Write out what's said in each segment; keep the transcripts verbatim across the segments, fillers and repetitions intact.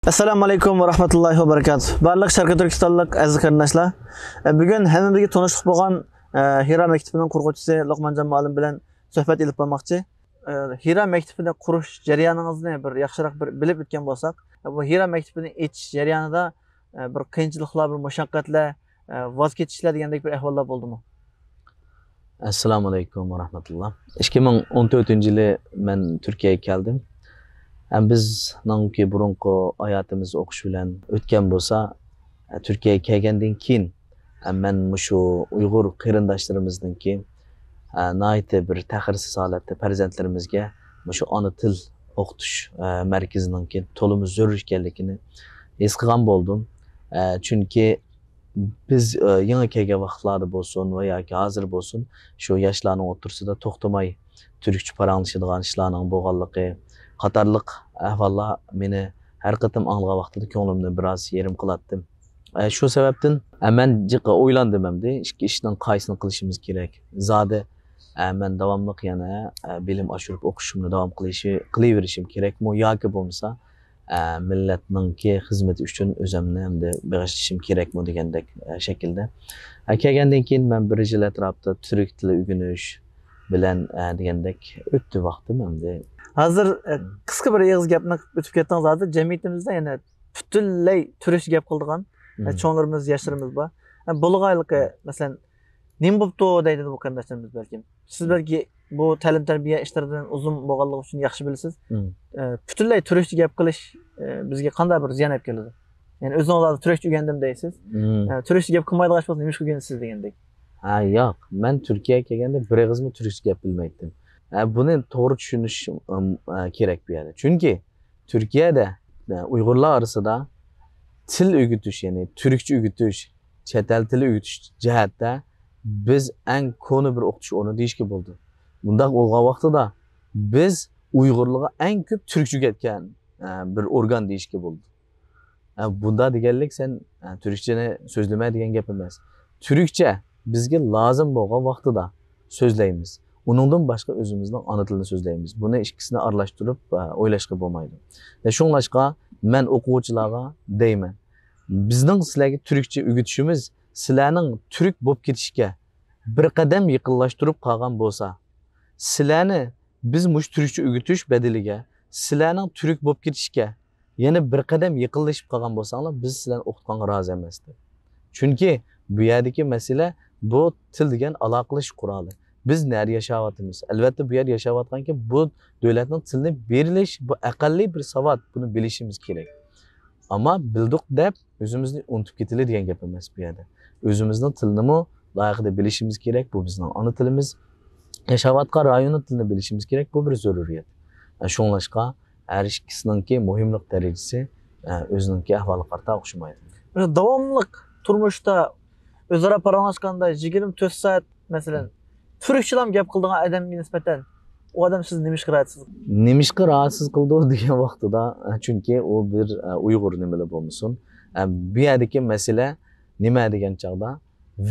ئەسسالامۇ ئەلەيكۇم ۋە رەھمەتۇللاھى ۋە بەرىكاتۇھ. بارلىق شەرقىي تۈركىستانلىق ئەزىز قېرىنداشلار، ئە، بۈگۈن ھەممىمىزگە تونۇشلۇق بولغان، ئە، ھىرا مەكتىپىنىڭ قۇرغۇچىسى لوقمانجان مۇئەللىم بىلەن سۆھبەت ئېلىپ بارماقچى. ئە، ھىرا مەكتىپىنى قۇرۇش جەريانىڭىزنى بىر ياخشىراق بىر بىلىپ ئۆتكەن بولساق، ئە، بۇ ھىرا مەكتىپىنى ئېچىش جەريانىدا، ئە، بىر قىيىنچىلىقلار، بىر مۇشەققەتلەر، ئە، ۋاز كېچىشلەر دېگەندەك بىر ئەھۋاللار بولدىمۇ؟ ئەسسالامۇ ئەلەيكۇم ۋە رەھمەتۇللا. ئىككى مىڭ ئون تۆتىنچى يىلى مەن تۈركىيەگە كەلدىم. ھەم بىزنىڭكى بۇرۇنقى ھاياتىمىز ئوقۇش بىلەن ئۆتكەن بولسا، تۈركىيەگە كەلگەندىن كېيىن، مەن مۇشۇ ئۇيغۇر قېرىنداشلىرىمىزنىڭكى، ناھايىتى بىر تەخىرسىز ھالەتتە پەرزەنتلىرىمىزگە مۇشۇ ئانا تىل ئوقۇتۇش مەركىزىنىڭكى تولىمۇ زۆرۈر ئىكەنلىكىنى ھېس قىلغان بولدۇم. چۈنكى بىز، ئە، يېڭى كەلگەن ۋاقىتلاردا بولسۇن ۋە ياكى ھازىر بولسۇن، شۇ ياشلارنىڭ ئوتتۇرىسىدا توختىماي تۈركچە پاراڭلىشىدىغان ئىشلارنىڭ بولغانلىقى قاتارلىق ئەھۋاللار مېنى ھەر قېتىم ئاڭلىغان ۋاقتىدا كۆڭلۈمنى بىراز يېرىم قىلاتتىم. ئە، شۇ سەۋەبتىن، ئە، مەن جىق ئويلاندىم ئەمدى، ئىككى ئىشنىڭ قايسىنى قىلىشىمىز كېرەك؟ زادى، ئە، مەن داۋاملىق يەنە، ئە، بىلىم ئاشۇرۇپ ئوقۇشۇمنى داۋام قىلىشى، قىلىۋېرىشىم كېرەكمۇ ياكى بولمىسا، ئە، مىللەتنىڭكى خىزمىتى ئۈچۈن ئۆزۈمنى ئەمدى بېغىشلىشىم كېرەكمۇ دېگەندەك، ئە، شەكىلدە. ئە، كەلگەندىن كېيىن مەن بىر يىل ئەتراپىدا تۈرك تىلى ئۆگىنىش بىلەن، ئە، دېگەندەك ئۆتتى ۋاقتىم ئەمدى. ھازىر، ئە، قىسقا بىر ئېغىز گەپنى ئۆتۈپ كەتتىڭىز. ھازىر جەمئىيىتىمىزدە يەنە پۈتۈنلەي تۈركچە گەپ قىلىدىغان، ئە، چوڭلىرىمىز، ياشلىرىمىز بار. ئە، بولغايلىقى، مەسىلەن، نېمە بوپتۇ دەيدۇ بۇ قېرىنداشلىرىمىز بەلكىم. سىز بەلكى بۇ تەلىم-تەربىيە ئىشلىرىدىن ئۇزۇن بولغانلىقى ئۈچۈن ياخشى بىلىسىز. مم. ئە، پۈتۈنلەي تۈركچە گەپ قىلىش، ئە، بىزگە قانداق بىر زىيان ئەپ كېلىدۇ؟ يەنى ئۆزىڭىز ھازىر تۈركچە ئۆگەندىم دەيسىز. مم. ئە، تۈركچە گەپ قىلمايدىغان ئىش بولسا نېمىشقا ئۆگەندىسىز دېگەندەك. ھە، ياق. مەن تۈركىيەگە كەلگەندە بىر ئېغىزمۇ تۈركچە گەپ بىلمەيتتىم. ھە، بۇنى توغرا چۈشىنىش، ئەم، ئە، كېرەك بۇ يەردە. چۈنكى تۈركىيەدە، ئە، ئۇيغۇرلار ئارىسىدا تىل ئۆگىتىش، يەنى تۈركچە ئۆگىتىش، چەت ئەل تىلى ئۆگىتىش جەھەتتە بىز ئەڭ كونا بىر ئوقۇتۇش ئورنى دېيىشكە بولىدۇ. بۇنداق بولغان ۋاقتىدا بىز ئۇيغۇرلارغا ئەڭ كۆپ تۈركچە ئۆگەتكەن، ئە، بىر ئورگان دېيىشكە بولىدۇ. ئە، بۇنداق دېگەنلىك سەن، ئە، تۈركچىنى سۆزلىمە دېگەن گەپ ئەمەس. تۈركچە بىزگە لازىم بولغان ۋاقتىدا سۆزلەيمىز. ئۇنىڭدىن باشقا ئۆزىمىزنىڭ ئانا تىلىنى سۆزلەيمىز. بۇنى ئىككىسىنى ئارىلاشتۇرۇپ، ئە، ئويلاشقا بولمايدۇ. ۋە شۇڭلاشقا مەن ئوقۇغۇچىلارغا دەيمەن، بىزنىڭ سىلەرگە تۈركچە ئۆگىتىشىمىز سىلەرنىڭ تۈرك بولۇپ كېتىشكە بىر قەدەم يېقىنلاشتۇرۇپ قالغان بولسا، سىلەرنى بىز مۇشۇ تۈركچە ئۆگىتىش بەدىلىگە سىلەرنىڭ تۈرك بولۇپ كېتىشكە يەنە بىر قەدەم يېقىنلىشىپ قالغان بولساڭلار، بىز سىلەرنى ئوقۇتقانغا رازى ئەمەس دەپ. چۈنكى بۇ يەردىكى مەسىلە، بۇ تىل دېگەن ئالاقىلىشىش قورالى. بىز نەدە ياشاۋاتىمىز؟ ئەلۋەتتە، بۇ يەردە ياشاۋاتقانكەن، بۇ دۆلەتنىڭ تىلىنى بىلىش، بۇ ئەقەللىي بىر ساۋات، بۇنى بىلىشىمىز كېرەك. ئەمما بىلدۇق دەپ ئۆزىمىزنى ئۇنتۇپ كېتىلى دېگەن گەپ ئەمەس بۇ يەردە. ئۆزىمىزنىڭ تىلىنىمۇ لايىقىدا بىلىشىمىز كېرەك. بۇ بىزنىڭ ئانا تىلىمىز. ياشاۋاتقان رايوننىڭ تىلىنى بىلىشىمىز كېرەك. بۇ بىر زۆرۈرىيەت. شۇڭلاشقا ھەر ئىككىسىنىڭكى مۇھىملىق دەرىجىسى، ئە، ئۆزىنىڭكى ئەھۋالىغا قارىتا ئوخشىمايدۇ. داۋاملىق تۇرمۇشتا ئۆزئارا پاراڭلاشقاندا يىگىرمە تۆت سائەت، مەسىلەن، تۈركچىلام گەپ قىلىدىغان ئادەمگە نىسبەتەن ئۇ ئادەم سىزنى نېمىشقا راھەتسىز؟ نېمىشقا راھەتسىز قىلىدۇ دېگەن ۋاقتىدا، ئە، چۈنكى ئۇ بىر، ئە، ئۇيغۇر نېمىلا بولمىسۇن. ئە، بۇ يەردىكى مەسىلە نېمە دېگەن چاغدا،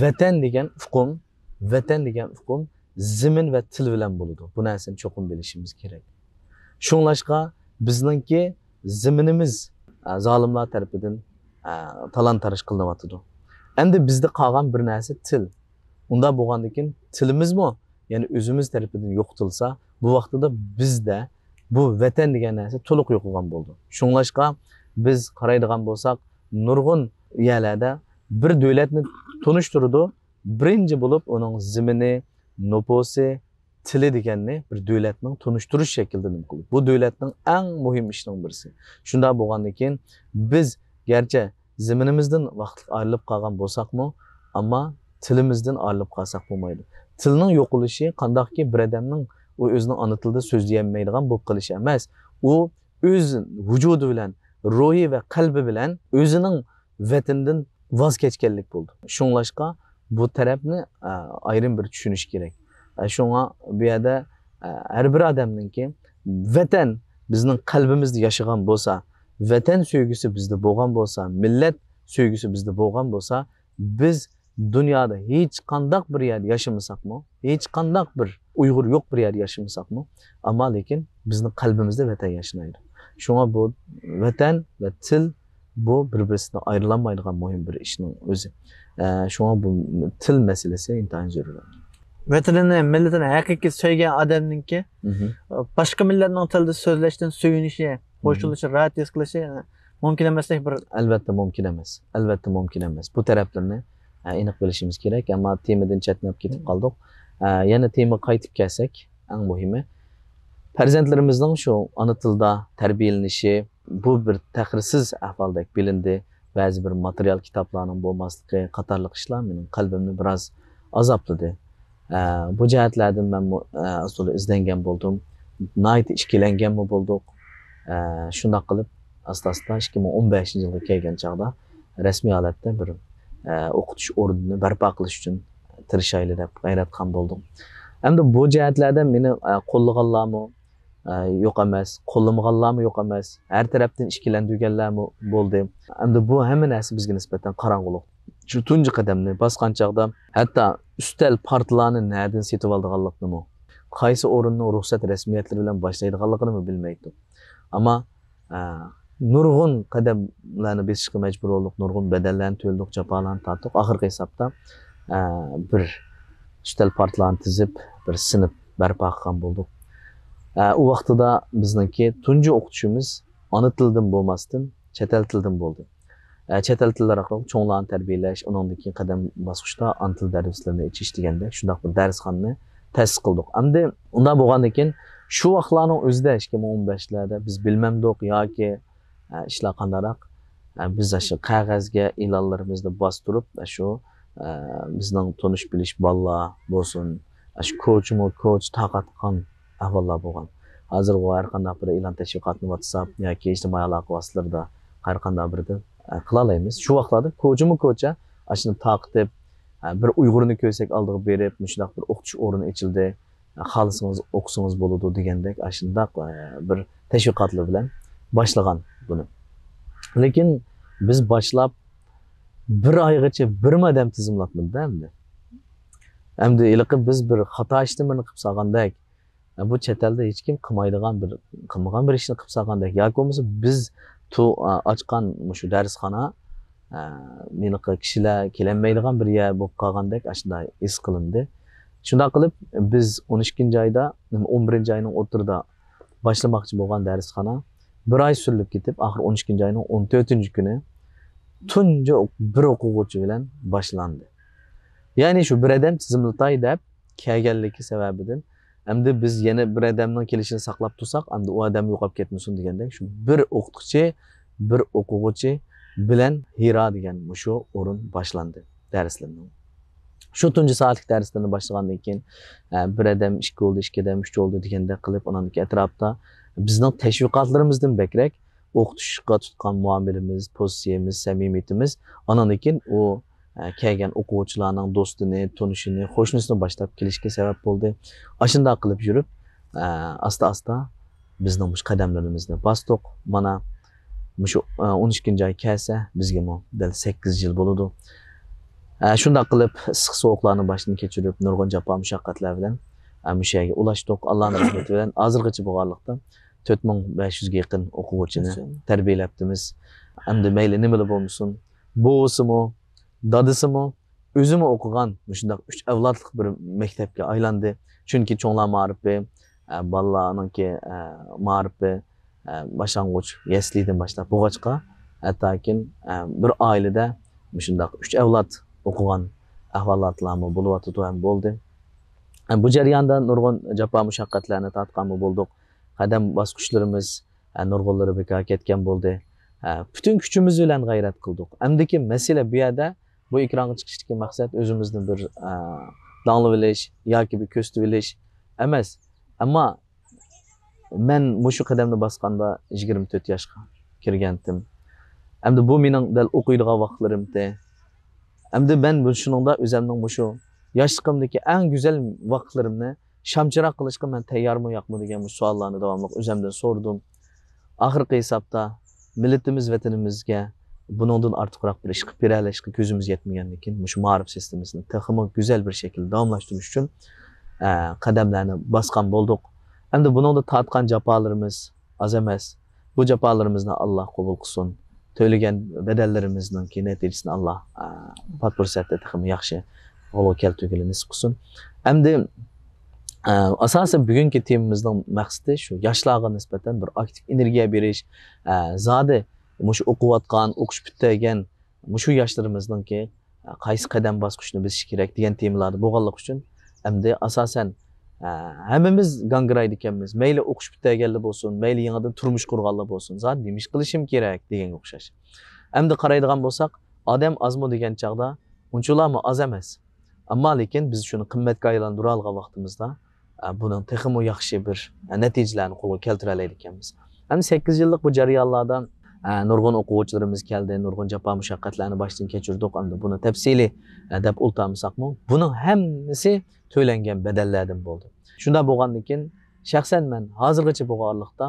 ۋەتەن دېگەن ئۇقۇم، ۋەتەن دېگەن ئۇقۇم زېمىن ۋە تىل بىلەن بولىدۇ. بۇ نەرسىنى چوقۇم بىلىشىمىز كېرەك. شۇڭلاشقا بىزنىڭكى زېمىنىمىز، ئە، زالىملار تەرىپىدىن، ئە، تالان-تاراج قىلىنىۋاتىدۇ. ئەمدى بىزدە قالغان بىر نەرسە تىل. ئۇنداق بولغاندىن كېيىن تىلىمىزمۇ يەنە ئۆزىمىز تەرىپىدىن يوقىتىلسا، بۇ ۋاقتىدا بىزدە بۇ ۋەتەن دېگەن نەرسە تولۇق يوقىغان بولىدۇ. شۇڭلاشقا بىز قارايدىغان بولساق، نۇرغۇن يەرلەردە بىر دۆلەتنى تونۇشتۇرىدۇ، بىرىنچى بولۇپ ئۇنىڭ زېمىنى، نوپۇسى، تىلى دېگەننى بىر دۆلەتنىڭ تونۇشتۇرۇش شەكلىدە نېمە قىلىدۇ. بۇ دۆلەتنىڭ ئەڭ مۇھىم ئىشىنىڭ بىرسى. شۇنداق بولغاندىن كېيىن بىز گەرچە زېمىنىمىزدىن ۋاقىتلىق ئايرىلىپ قالغان بولساقمۇ، ئەمما تىلىمىزدىن ئايرىلىپ قالساق بولمايدۇ. تىلنىڭ يوقىلىشى قانداقكى بىر ئادەمنىڭ ئۇ ئۆزىنىڭ ئانا تىلىدا سۆزلىيەلمەيدىغان بولۇپ قېلىشى ئەمەس. ئۇ ئۆز ۋۇجۇدى بىلەن، روھى ۋە قەلبى بىلەن ئۆزىنىڭ ۋەتىنىدىن ۋاز كەچكەنلىك بولىدۇ. شۇڭلاشقا بۇ تەرەپنى، ئە، ئايرىم بىر چۈشىنىش كېرەك. ئە، شۇڭا بۇ يەردە، ئە، ھەر بىر ئادەمنىڭكى ۋەتەن بىزنىڭ قەلبىمىزدە ياشىغان بولسا، ۋەتەن سۆيگۈسى بىزدە بولغان بولسا، مىللەت سۆيگۈسى بىزدە بولغان بولسا، بىز دۇنيادا ھېچقانداق بىر يەردە ياشىمىساقمۇ، ھېچقانداق بىر ئۇيغۇر يوق بىر يەردە ياشىمىساقمۇ، ئەمما لېكىن بىزنىڭ قەلبىمىزدە ۋەتەن ياشنايدۇ. شۇڭا بۇ ۋەتەن ۋە تىل بۇ بىر-بىرسىدىن ئايرىلالمايدىغان مۇھىم بىر ئىشنىڭ ئۆزى. ئە، شۇڭا بۇ تىل مەسىلىسى ئىنتايىن زۆرۈر. ۋەتىنىنى، مىللىتىنى ھەقىقىي سۆيگەن ئادەمنىڭكى، مھم، باشقا مىللەتنىڭ تىلىدا سۆزلەشتىن سۆيۈنۈشى، مھم، قوشۇلۇشى، راھەت ھېس قىلىشى مۇمكىن ئەمەستەك بىر. ئەلۋەتتە مۇمكىن ئەمەس. ئەلۋەتتە مۇمكىن ئەمەس. بۇ تەرەپلىرىنى، ئە، ئېنىق بىلىشىمىز كېرەك. ئەمما تېمىدىن چەتنەپ كېتىپ قالدۇق. ئە، يەنە تېمىغا قايتىپ كەلسەك، ئەڭ مۇھىمى، پەرزەنتلىرىمىزنىڭ شۇ ئانا تىلدا تەربىيەلىنىشى، بۇ بىر تەخىرسىز ئەھۋالدەك بىلىندى. بەزى بىر ماتېرىيال، كىتابلارنىڭ بولماسلىقى قاتارلىق ئىشلار مېنىڭ قەلبىمنى بىراز ئازابلىدى. ئە، بۇ جەھەتلەردىن مەنمۇ، ئە، ئاز تولا ئىزدەنگەن بولدۇم. ناھايىتى ئىككىلەنگەنمۇ بولدۇق. ئە، شۇنداق قىلىپ، ئاستا-ئاستا ئىككى مىڭ ئون بەشىنچى يىلغا كەلگەن چاغدا رەسمىي ھالەتتە بىر، ئە، ئوقۇتۇش ئورنىنى بەرپا قىلىش ئۈچۈن تىرىشايلى دەپ غەيرەت قىلغان بولدۇم. ئەمدى بۇ جەھەتلەردە مېنى، ئە، قوللىغانلارمۇ، ئە، يوق ئەمەس، قوللىمىغانلارمۇ يوق ئەمەس، ھەر تەرەپتىن ئىككىلەندۈرگەنلەرمۇ بولدى. ئەمدى بۇ ھەممە نەرسە بىزگە نىسبەتەن قاراڭغۇلۇق. شۇ تۇنجى قەدەمنى باسقان چاغدا ھەتتا ئۈستەل، پارتىلارنى نەدىن سېتىۋالىدىغانلىقىنىمۇ، قايسى ئورۇننىڭ رۇخسەت رەسمىيەتلىرى بىلەن باشلايدىغانلىقىنىمۇ بىلمەيتتۇق. ئەمما، ئە، نۇرغۇن قەدەملەرنى بېسىشقا مەجبۇر بولدۇق، نۇرغۇن بەدەللەرنى تۆلىدۇق، جاپالارنى تارتتۇق. ئاخىرقى ھېسابتا، ئە، بىر ئۈستەل، پارتىلارنى تىزىپ، بىر سىنىپ بەرپا قىلغان بولدۇق. ئە، ئۇ ۋاقتىدا بىزنىڭكى تۇنجى ئوقۇتۇشىمىز ئانا تىلدىن بولماستىن، چەت ئەل تىلىدىن بولدى. ئە، چەت ئەل تىللىرى ئارقىلىق چوڭلارنى تەربىيەلەش، ئۇنىڭدىن كېيىن قەدەم باسقۇچتا ئانا تىل دەرسلىرىنى ئېچىش دېگەندەك شۇنداق بىر دەرسخانىنى تەسىس قىلدۇق. ئەمدى ئۇنداق بولغاندىن كېيىن شۇ ۋاقىتلارنىڭ ئۆزىدە ئىككى مىڭ ئون بەشلەردە بىز بىلمەمدۇق ياكى، ئە، ئىشلار قانداقراق، ئە، بىز ئاشۇ قەغەزگە ئېلانلىرىمىزنى باستۇرۇپ، ئاشۇ، ئە، بىزنىڭ تونۇش بىلىش بالىلار بولسۇن، ئاشۇ كوچىمۇ كوچا تارقاتقان ئەھۋاللار بولغان. ھازىرغۇ ھەر قانداق بىر ئېلان تەشۋىقاتنى ۋاتساپ ياكى ئىجتىمائىي ئالاقە ۋاسىتىلىرىدا ھەر قانداق بىرىدە، ئە، قىلالايمىز. شۇ ۋاقىتلاردا كوچىمۇ كوچا ئاشۇنى تارقىتىپ، ئە، بىر ئۇيغۇرنى كۆرسەك ئالدىغا بېرىپ، مۇشۇنداق بىر ئوقۇتۇش ئورنى ئېچىلدى، خالىسىڭىز ئوقۇسىڭىز بولىدۇ دېگەندەك ئاشۇنداق، ئە، بىر تەشۋىقاتلار بىلەن باشلىغان بۇنى. لېكىن بىز باشلاپ بىر ئايغىچە بىرمۇ ئادەم تىزىملاتمىدى ئەمدى. ئەمدى ھېلىقى بىز بىر خاتا ئىشنى بىرنى قىلىپ سالغاندەك، ئە، بۇ چەت ئەلدە ھېچكىم قىلمايدىغان بىر، قىلمىغان بىر ئىشنى قىلىپ سالغاندەك ياكى بولمىسا بىز تو-، ئا، ئاچقان مۇشۇ دەرسخانا، ئە، مېنىڭكى كىشىلەر كېلەلمەيدىغان بىر يەر بولۇپ قالغاندەك ئاشۇنداق ھېس قىلىندى. شۇنداق قىلىپ بىز ئون ئىككىنچى ئايدا، ئون بىرىنچى ئاينىڭ ئوتتۇرىدا باشلىماقچى بولغان دەرسخانا بىر ئاي سۈرۈلۈپ كېتىپ، ئاخىرى ئون ئىككىنچى ئاينىڭ ئون تۆتىنچى كۈنى تۇنجى بىر ئوقۇغۇچى بىلەن باشلاندى. يەنى شۇ بىر ئادەم تىزىملىتاي دەپ كەلگەنلىكى سەۋەبىدىن، ئەمدى بىز يەنە بىر ئادەمنىڭ كېلىشىنى ساقلاپ تۇرساق، ئەمدى ئۇ ئادەم يوقاپ كەتمىسۇن دېگەندەك، شۇ بىر ئوقۇتقۇچى، بىر ئوقۇغۇچى بىلەن ھىرا دېگەن مۇشۇ ئورۇن باشلاندى دەرسلىرىنىڭ. شۇ تۇنجى سائەتلىك دەرسلىرىنى باشلىغاندىن كېيىن، ئە، بىر ئادەم ئىككى بولدى، ئىككى ئادەم ئۈچ بولدى دېگەندەك قىلىپ، ئانىڭدىن كېيىن ئەتراپتا بىزنىڭ تەشۋىقاتلىرىمىزدىن بەكرەك ئوقۇتۇشقا تۇتقان مۇئامىلىمىز، پوزىتسىيىمىز، سەمىمىيىتىمىز، ئانىڭدىن كېيىن ئۇ، ئە، كەلگەن ئوقۇغۇچىلارنىڭ دوستىنى، تونۇشىنى، قوشنىسىنى باشلاپ كېلىشكە سەۋەب بولدى. ئاشۇنداق قىلىپ يۈرۈپ، ئە، ئاستا-ئاستا بىزنىڭ مۇشۇ قەدەملىرىمىزنى باستۇق. مانا مۇشۇ، ئە، ئون ئىككىنچى ئاي كەلسە بىزگىمۇ دەل سەككىز يىل بولىدۇ. ئە، شۇنداق قىلىپ ئىسسىق سوغۇقلارنى باشتىن كەچۈرۈپ، نۇرغۇن جاپا مۇشەققەتلەر بىلەن، ئە، مۇشۇ يەرگە ئۇلاشتۇق. ئاللانىڭ رەھمىتى بىلەن ھازىرغىچە بولغانلىقتا تۆت مىڭ بەش يۈزگە يېقىن ئوقۇغۇچىنى تەربىيەلەپتىمىز. ئەمدى مەيلى نېمىلا بولمىسۇن، بوۋىسىمۇ، دادىسىمۇ، ئۆزىمۇ ئوقۇغان مۇشۇنداق ئۈچ ئەۋلادلىق بىر مەكتەپكە ئايلاندى. چۈنكى چوڭلار مائارىپى، ئە، بالىلارنىڭكى، ئە، مائارىپى، ئە، باشلانغۇچ يەسلىدىن باشلاپ بولغاچقا، ھەتتاكى، ئە، بىر ئائىلىدە مۇشۇنداق ئۈچ ئەۋلاد ئوقۇغان ئەھۋالاتلارمۇ بولۇۋاتىدۇ ھەم بولدى. ئە، بۇ جەرياندا نۇرغۇن جاپا مۇشەققەتلەرنى تارتقانمۇ بولدۇق. قەدەم باسقۇچلىرىمىز، ئە، نۇرغۇنلىرى بىكار كەتكەن بولدى. ئە، پۈتۈن كۈچىمىز بىلەن غەيرەت قىلدۇق. ئەمدىكى مەسىلە بۇ يەردە بۇ ئېكرانغا چىقىشتىكى مەقسەت ئۆزىمىزنى بىر، ئە، داڭلىۋېلىش ياكى بىر كۆرسىتىۋېلىش ئەمەس. ئەمما مەن مۇشۇ قەدەمنى باسقاندا يىگىرمە تۆت ياشقا كىرگەنتىم. ئەمدى بۇ مېنىڭ دەل ئوقۇيدىغان ۋاقىتلىرىمتى؟ ئەمدى مەن بۇ، شۇنىڭدا ئۆزەمنىڭ مۇشۇ ياشلىقىمدىكى ئەڭ گۈزەل ۋاقىتلىرىمنى شامچىراق قىلىشقا مەن تەييارمۇ يوقمۇ دېگەن مۇشۇ سوئاللارنى داۋاملىق ئۆزەمدىن سورىدىم. ئاخىرقى ھېسابتا مىللىتىمىز، ۋەتىنىمىزگە بۇنىڭدىن ئارتۇقراق بىر ئىش قىلىپ بېرەلەشكە كۆزىمىز يەتمىگەندىن كېيىن، مۇشۇ مائارىپ سىستېمىسىنى تېخىمۇ گۈزەل بىر شەكىلدە داۋاملاشتۇرۇش ئۈچۈن، ئە، قەدەملەرنى باسقان بولدۇق. ئەمدى بۇنىڭدا تارتقان جاپالىرىمىز ئاز ئەمەس. بۇ جاپالىرىمىزنى ئاللا قوبۇل قىلسۇن. تۆلىگەن بەدەللىرىمىزنىڭكى نەتىجىسىنى ئاللا، ئە، پات پۇرسەتتە تېخىمۇ ياخشى قولغا كەلتۈرگىلى نېسىپ قىلسۇن. ئەمدى، ئە، ئاساسەن بۈگۈنكى تېمىمىزنىڭ مەقسىتى شۇ ياشلارغا نىسبەتەن بىر ئاكتىپ ئېنېرگىيە بېرىش، ئە، زادى مۇشۇ ئوقۇۋاتقان، ئوقۇش پۈتتۈرگەن مۇشۇ ياشلىرىمىزنىڭكى قايسى قەدەم باسقۇچنى بېسىش كېرەك دېگەن تېمىلاردا بولغانلىقى ئۈچۈن، ئەمدى ئاساسەن، ئە، ھەممىمىز گاڭگىرايدىكەنمىز. مەيلى ئوقۇش پۈتتۈرگەنلەر بولسۇن، مەيلى يېڭىدىن تۇرمۇشقا ئۇرغانلار بولسۇن، زادى نېمە ئىش قىلىشىم كېرەك دېگەنگە ئوخشاش. ئەمدى قارايدىغان بولساق، ئادەم ئازمۇ دېگەن چاغدا ئۇنچىلارمۇ ئاز ئەمەس. ئەمما لېكىن بىز شۇنى قىممەتكە ئايلاندۇرالىغان ۋاقتىمىزدا، ئە، بۇنىڭ تېخىمۇ ياخشى بىر، ئە، نەتىجىلەرنى قولغا كەلتۈرەلەيدىكەنمىز. ئەمدى سەككىز يىللىق بۇ جەريانلاردا، ئە، نۇرغۇن ئوقۇغۇچىلىرىمىز كەلدى، نۇرغۇن جاپا مۇشەققەتلەرنى باشتىن كەچۈردۇق. ئەمدى بۇنى تەپسىلىي، ئە، دەپ ئولتۇرمىساقمۇ، بۇنىڭ ھەممىسى تۆلەنگەن بەدەللەردىن بولدى. شۇنداق بولغاندىن كېيىن، شەخسەن مەن ھازىرغىچە بولغان ئارىلىقتا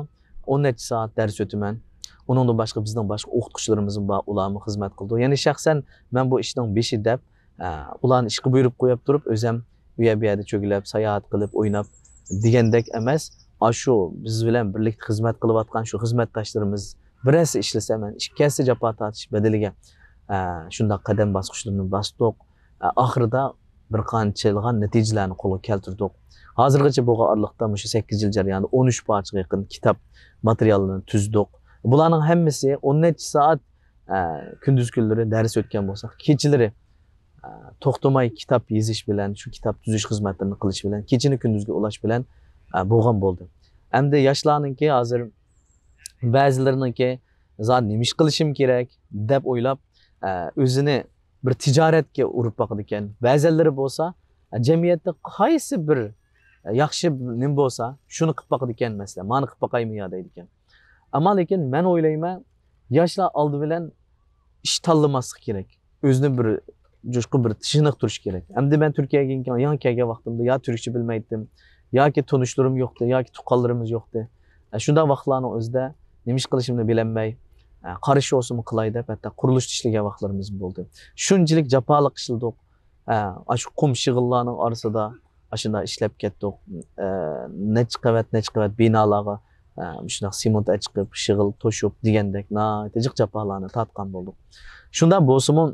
ئون نەچچە سائەت دەرس ئۆتىمەن. ئۇنىڭدىن باشقا بىزنىڭ باشقا ئوقۇتقۇچىلىرىمىزمۇ بار، ئۇلارمۇ خىزمەت قىلىدۇ. يەنى شەخسەن مەن بۇ ئىشنىڭ بېشى دەپ، ئە، ئۇلارنى ئىشقا بۇيرۇپ قويۇپ تۇرۇپ، ئۆزەم ئۇ يەر بۇ يەردە چۆگىلەپ، ساياھەت قىلىپ، ئويناپ دېگەندەك ئەمەس. ئاشۇ بىز بىلەن بىرلىكتە خىزمەت قىلىۋاتقان شۇ خىزمەتداشلىرىمىز بىرەرسى ئىشلىسە، مەن ئىككىسى جاپا تارتىش بەدىلىگە، ئە، شۇنداق قەدەم باسقۇچلىرىنى باستۇق. ئە، ئاخىرىدا بىر قانچىلىغان نەتىجىلەرنى قولغا كەلتۈردۇق. ھازىرغىچە بولغان ئارىلىقتا مۇشۇ سەككىز يىل جەريانىدا ئون ئۈچ پارچىغا يېقىن كىتاب ماتېرىيالىنى تۈزدۇق. بۇلارنىڭ ھەممىسى ئون نەچچە سائەت، ئە، كۈندۈز كۈنلىرى دەرس ئۆتكەن بولساق، كېچىلىرى، ئە، توختىماي كىتاب يېزىش بىلەن، شۇ كىتاب تۈزۈش خىزمەتلىرىنى قىلىش بىلەن، كېچىنى كۈندۈزگە ئۇلاش بىلەن، ئە، بولغان بولدى. ئەمدى ياشلارنىڭكى ھازىر بەزىلىرىنىڭكى زادى نېمە ئىش قىلىشىم كېرەك دەپ ئويلاپ، ئە، ئۆزىنى بىر تىجارەتكە ئۇرۇپ باقىدىكەن. بەزەنلىرى بولسا، ئە، جەمئىيەتتە قايسى بىر، ئە، ياخشى نېمە بولسا، شۇنى قىلىپ باقىدىكەن، مەسىلەن، مانى قىلىپ باقايمۇ يا دەيدىكەن. ئەمما لېكىن مەن ئويلايمەن، ياشلار ئالدى بىلەن ئىش تاللىماسلىق كېرەك. ئۆزىنى بىر جۇشقۇن بىر چېنىقتۇرۇش كېرەك. ئەمدى مەن تۈركىيەگە يېڭى كەلگەن ۋاقتىمدا يا تۈركچە بىلمەيتتىم، ياكى تونۇشلىرىم يوقتى، ياكى تۇغقانلىرىمىز يوقتى. ئە، شۇنداق ۋاقىتلارنىڭ ئۆزىدە نېمە ئىش قىلىشىمنى بىلەلمەي، ئە، قارىشى بولسىمۇ قىلاي دەپ، ھەتتا قۇرۇلۇشتا ئىشلىگەن ۋاقىتلىرىمىز بولدى. شۇنچىلىك جاپالىق ئىشلىدۇق. ئە، ئاشۇ قۇم شېغىللارنىڭ ئارىسىدا ئاشۇنداق ئىشلەپ كەتتۇق. ئە، نەچچە قەۋەت، نەچچە قەۋەت بىنالارغا، ئە، مۇشۇنداق سېمونت ئەچىقىپ، شېغىل توشۇپ دېگەندەك ناھايىتى جىق جاپالارنى تارتقان بولدۇق. شۇنداق بولسىمۇ،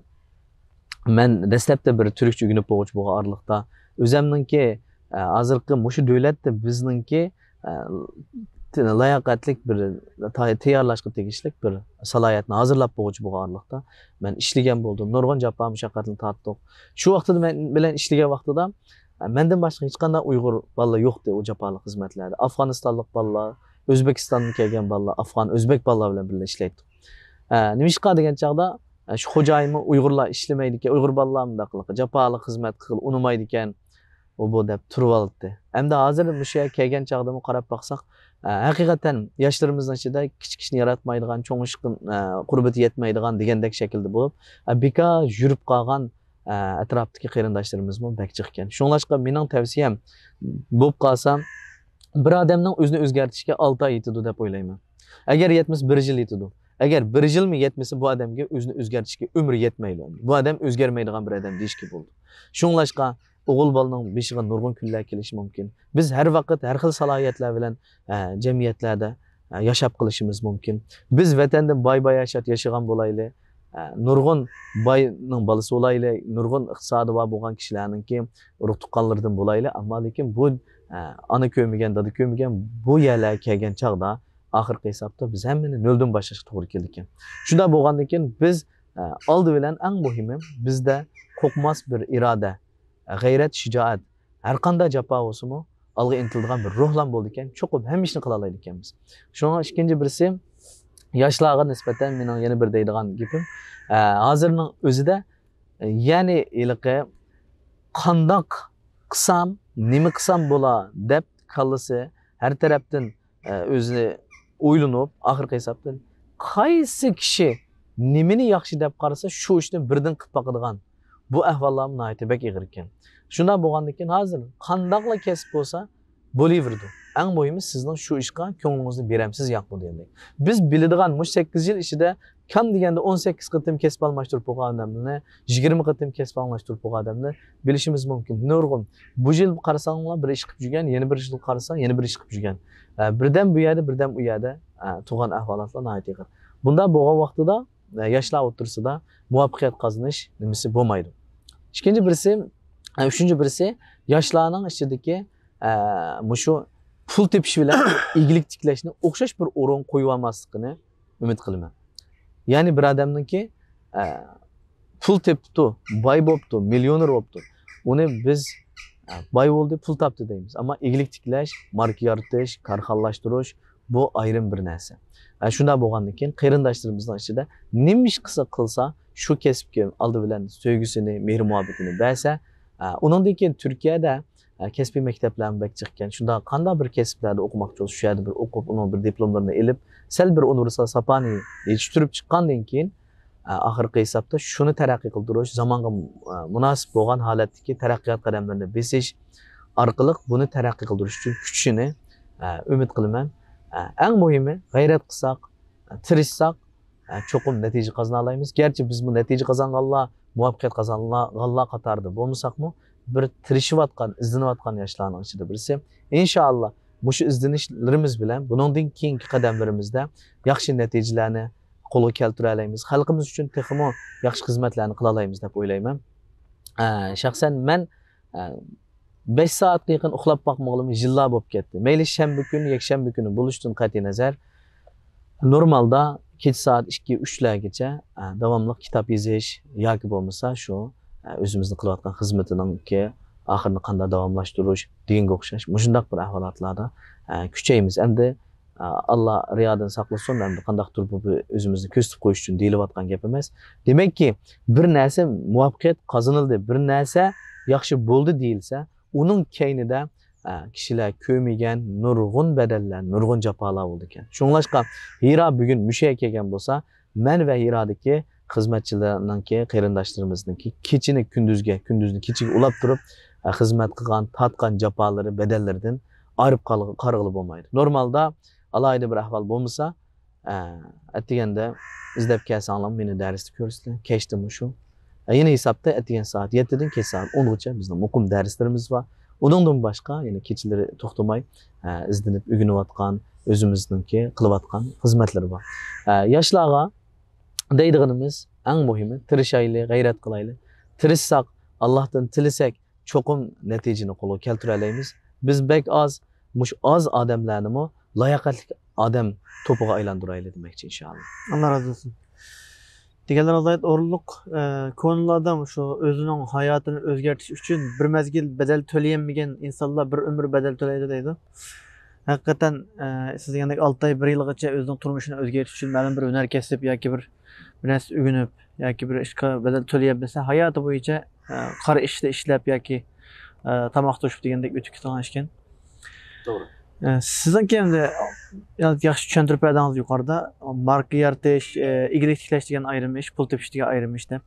مەن دەسلەپتە بىر تۈركچە ئۆگىنىپ بولغۇچى بولغان ئارىلىقتا ئۆزەمنىڭكى، ئە، ھازىرقى مۇشۇ دۆلەتتە بىزنىڭكى، ئە، لاياقەتلىك بىر تاي-، تەييارلاشقا تېگىشلىك بىر سالاھىيەتنى ھازىرلاپ بولغۇچى بولغان ئارىلىقتا مەن ئىشلىگەن بولدۇم. نۇرغۇن جاپا مۇشەققەتنى تارتتۇق. شۇ ۋاقتىدا مەن بىلەن ئىشلىگەن ۋاقتىدا، ئە، مەندىن باشقا ھېچقانداق ئۇيغۇر بالىلار يوقتى ئۇ جاپالىق خىزمەتلەردە. ئافغانىستانلىق بالىلار، ئۆزبېكىستاندىن كەلگەن بالىلار، ئافغان، ئۆزبېك بالىلار بىلەن بىللە ئىشلەيتتۇق. ئە، نېمىشقا دېگەن چاغدا، ئە، شۇ خوجايىنمۇ ئۇيغۇرلار ئىشلىمەيدىكەن، ئۇيغۇر بالىلار مۇنداق قىلىقى جاپالىق خىزمەت قىلغىلى ئۇنىمايدىكەن، ئۇ بۇ دەپ تۇرۇۋالاتتى. ئەمدى ھازىر مۇشۇ يەرگە كەلگەن چاغدىمۇ قاراپ باقساق، ئە، ھەقىقەتەن ياشلىرىمىزنىڭ ئىچىدە كىچىك ئىشنى ياراتمايدىغان، چوڭ ئىشقا، ئە، قۇربىتى يەتمەيدىغان دېگەندەك شەكىلدە بولۇپ، ئە، بىكار يۈرۈپ قالغان، ئە، ئەتراپتىكى قېرىنداشلىرىمىزمۇ بەك جىق ئىكەن. شۇڭلاشقا مېنىڭ تەۋسىيەم بولۇپ قالسا، بىر ئادەمنىڭ ئۆزىنى ئۆزگەرتىشىگە ئالتە ئاي يېتىدۇ دەپ ئويلايمەن. ئەگەر يەتمىسە، بىر يىل يېتىدۇ. ئەگەر بىر يىلمۇ يەتمىسە، بۇ ئادەمگە ئۆزىنى ئۆزگەرتىشكە ئۆمرى يەتمەيدۇ. بۇ ئادەم ئۆزگەرمەيدىغان بىر ئادەم دېيىشكە بولىدۇ. شۇڭلاشقا ئوغۇل بالىنىڭ بېشىغا نۇرغۇن كۈنلەر كېلىشى مۇمكىن. بىز ھەر ۋاقىت ھەر خىل سالاھىيەتلەر بىلەن، ئە، جەمئىيەتلەردە، ئە، ياشاپ قېلىشىمىز مۇمكىن. بىز ۋەتەندە باي-باياشات ياشىغان بولايلى، ئە، نۇرغۇن باينىڭ بالىسى بولايلى، نۇرغۇن ئىقتىسادى بار بولغان كىشىلەرنىڭكى ئۇرۇق تۇغقانلىرىدىن بولايلى، ئەمما لېكىن بۇ، ئە، ئانا كۆرمىگەن، دادا كۆرمىگەن بۇ يەرلەرگە كەلگەن چاغدا ئاخىرقى ھېسابتا بىز ھەممىنى نۆلدىن باشلاشقا توغرا كېلىدىكەن. شۇنداق بولغاندىن كېيىن بىز، ئە، ئالدى بىلەن ئەڭ مۇھىمى بىزدە قورقماس بىر ئىرادە، غەيرەت، شىجائەت، ھەر قانداق جاپا بولسىمۇ ئالغا ئىنتىلىدىغان بىر روھلام بولىدىكەن، چوقۇم ھەممە ئىشنى قىلالايدىكەنمىز. شۇڭا ئىككىنچى بىرسى، ياشلارغا نىسبەتەن مېنىڭ يەنە بىر دەيدىغان گېپىم، ئە، ھازىرنىڭ ئۆزىدە، ئە، يەنى ھېلىقى قانداق قىلسام، نېمە قىلسام بولا دەپ كاللىسى ھەر تەرەپتىن، ئە، ئۆزىنى ئويلىنىپ، ئاخىرقى ھېسابتا قايسى كىشى نېمىنى ياخشى دەپ قارىسا، شۇ ئىشنى بىردىن قىلىپ باقىدىغان بۇ ئەھۋاللارمۇ ناھايىتى بەك ئېغىركەن. شۇنداق بولغاندىكىن ھازىر قانداقلا كەسىپ بولسا بولۇۋېرىدۇ. ئەڭ مۇھىمى سىزنىڭ شۇ ئىشقا كۆڭلىڭىزنى بېرەمسىز ياكى دېگەندەك. بىز بىلىدىغان مۇشۇ سەككىز يىل ئىچىدە كەم دېگەندە ئون سەككىز قېتىم كەسىپ ئالماشتۇرۇپ بولغان ئادەمنى، يىگىرمە قېتىم كەسىپ ئالماشتۇرۇپ بولغان ئادەمنى بىلىشىمىز مۇمكىن. نۇرغۇن. بۇ يىل قارىساڭلار بىر ئىش قىلىپ يۈرگەن، يەنە بىر يىل قارىساڭ يەنە بىر ئىش قىلىپ يۈرگەن. ئە، بىردەم بۇ يەردە، بىردەم ئۇ يەردە، ئە، تۇرغان ئەھۋالاتلار ناھايىتى ئېغىر. بۇنداق بولغان ۋاقتىدا، ئە، ياشلار ئوتتۇرىسىدا مۇۋەپپەقىيەت قازىنىش نېمىسى بولمايدۇ. ئىككىنچى بىرسى، ئە، ئۈچىنچى بىرسى، ياشلارنىڭ ئىچىدىكى، ئە، مۇشۇ پۇل تېپىش بىلەن ئىگىلىك تىكلەشنى ئوخشاش بىر ئورۇنغا قويۇۋالماسلىقىنى ئۈمىد قىلىمەن. يەنى بىر ئادەمنىڭكى، ئە، پۇل تېپىپتۇ، باي بوپتۇ، مىليونېر بوپتۇ. ئۇنى بىز، ئە، باي بولدى، پۇل تاپتى دەيمىز. ئەمما ئىگىلىك تىكلەش، ماركا يارىتىش، كارخانىلاشتۇرۇش، بۇ ئايرىم بىر نەرسە. ئە، شۇنداق بولغاندىن كېيىن قېرىنداشلىرىمىزنىڭ ئىچىدە نېمە ئىش قىلسا قىلسا، شۇ كەسىپكە ئالدى بىلەن سۆيگۈسىنى، مېھرى مۇھەببىتىنى بەرسە، ئە، ئۇنىڭدىن كېيىن تۈركىيەدە ئە، كەسپىي مەكتەپلەرمۇ بەك جىقكەن. شۇنداق قانداق بىر كەسىپلەردە ئوقۇماقچى بولسا، شۇ يەردە بىر ئوقۇپ، ئۇنىڭ بىر دىپلوملىرىنى ئېلىپ، سەل بىر ئۇنىۋېرسال ساپانى يېتىشتۈرۈپ چىققاندىن كېيىن، ئە، ئاخىرقى ھېسابتا شۇنى تەرەققىي قىلدۇرۇش، زامانغا، ئە، مۇناسىپ بولغان ھالەتتىكى تەرەققىيات قەدەملىرىنى بېسىش ئارقىلىق بۇنى تەرەققىي قىلدۇرۇش ئۈچۈن كۈچىنى، ئە، ئۈمىد قىلىمەن. ئە، ئەڭ مۇھىمى، غەيرەت قىلساق، ئە، تىرىشساق، ئە، چوقۇم نەتىجە قازىنالايمىز. گەرچە بىزمۇ نەتىجە قازانغانلار، مۇۋەپپەقىيەت قازانغانلار قاتارىدا بولمىساقمۇ، بىر تىرىشىۋاتقان، ئىزدىنىۋاتقان ياشلارنىڭ ئىچىدە بىرسى. ئىنشائاللا، مۇشۇ ئىزدىنىشلىرىمىز بىلەن بۇنىڭدىن كېيىنكى قەدەملىرىمىزدە ياخشى نەتىجىلەرنى قولغا كەلتۈرەلەيمىز. خەلقىمىز ئۈچۈن تېخىمۇ ياخشى خىزمەتلەرنى قىلالايمىز دەپ ئويلايمەن. ئە، شەخسەن مەن، ئە، بەش سائەتكە يېقىن ئۇخلاپ باقمىغىلىمۇ يىللار بولۇپ كەتتى. مەيلى شەنبە كۈنى، يەكشەنبە كۈنى بولۇشتىن قەتئىينەزەر، نورمالدا كېچە سائەت ئىككى، ئۈچلەرگىچە، ئە، داۋاملىق كىتاب يېزىش ياكى بولمىسا شۇ، ئە، ئۆزىمىزنىڭ قىلىۋاتقان خىزمىتىنىڭكى ئاخىرىنى قانداق داۋاملاشتۇرۇش دېگەنگە ئوخشاش مۇشۇنداق بىر ئەھۋالاتلاردا، ئە، كۈچەيمىز. ئەمدى، ئە، ئاللا رىيادىن ساقلىسۇن، ئەمدى قانداقتۇر بۇ بىر ئۆزىمىزنى كۆرسىتىپ قويۇش ئۈچۈن دېيىلىۋاتقان گەپ ئەمەس. دېمەككى، بىر نەرسە مۇۋەپپەقىيەت قازىنىلدى، بىر نەرسە ياخشى بولدى دېيىلسە، ئۇنىڭ كەينىدە، ئە، كىشىلەر كۆرمىگەن نۇرغۇن بەدەللەر، نۇرغۇن جاپالار بولىدىكەن. شۇڭلاشقا ھىرا بۈگۈن مۇشۇ يەرگە كەلگەن بولسا، مەن ۋە ھىرادىكى خىزمەتچىلەرنىڭكى، قېرىنداشلىرىمىزنىڭكى كېچىنى كۈندۈزگە، كۈندۈزنى كېچىگە ئۇلاپ تۇرۇپ، ئە، خىزمەت قىلغان، تارتقان جاپالىرى، بەدەللىرىدىن ئايرىپ قالغ-، قارىغىلى بولمايدۇ. نورمالدا ئالاھىدە بىر ئەھۋال بولمىسا، ئە، ئەتىگەندە ئىزدەپ كەلسەڭلار مېنى دەرستە كۆرىسىلەر. كەچتە مۇشۇ. ئە، يەنە ھېسابتا ئەتىگەن سائەت يەتتىدىن كەچ سائەت ئونغىچە بىزنىڭ مۇقىم دەرسلىرىمىز بار. ئۇنىڭدىن باشقا يەنە كېچىلىرى توختىماي، ئە، ئىزدىنىپ ئۆگىنىۋاتقان، ئۆزىمىزنىڭكى قىلىۋاتقان خىزمەتلىرى بار. ئە، ياشلارغا دەيدىغىنىمىز ئەڭ مۇھىمى، تىرىشايلى، غەيرەت قىلايلى. تىرىشساق، ئاللاھتىن تىلىسەك، چوقۇم نەتىجىنى قولغا كەلتۈرەلەيمىز. بىز بەك ئاز، مۇشۇ ئاز ئادەملەرنىمۇ لاياقەتلىك ئادەم توپىغا ئايلاندۇرايلى دېمەكچى، ئىنشائاللا. ئاللا رازى بولسۇن. دېگەنلىرىڭىز غايەت ئورۇنلۇق. ئە، كونىلاردا مۇشۇ ئۆزىنىڭ ھاياتىنى ئۆزگەرتىش ئۈچۈن بىر مەزگىل بەدەل تۆلىيەلمىگەن ئىنسانلار بىر ئۆمۈر بەدەل تۆلەيدۇ دەيدۇ. ھەقىقەتەن، ئە، سىز دېگەندەك ئالتە ئاي، بىر يىلغىچە ئۆزىنىڭ تۇرمۇشىنى ئۆزگەرتىش ئۈچۈن مەلۇم بىر ھۈنەر كەسىپ ياكى بىر، بىر نەرسە ئۆگىنىپ ياكى بىر ئىشقا بەدەل تۆلىيەلمىسە، ھاياتى بويىچە، ئە، قارا ئىشتا ئىشلەپ ياكى، ئە، تاماق توشۇپ دېگەندەك ئۆتۈپ كېتىدىغان ئىكەن. توغرا. ئە، سىزنىڭكى ئەمدى ياخشى چۈشەندۈرۈپ بەردىڭىز يۇقىرىدا، ماركا يارىتىش، ئە، ئىگىلىك تىكلەش دېگەن ئايرىم ئىش، پۇل تېپىش دېگەن ئايرىم ئىش دەپ.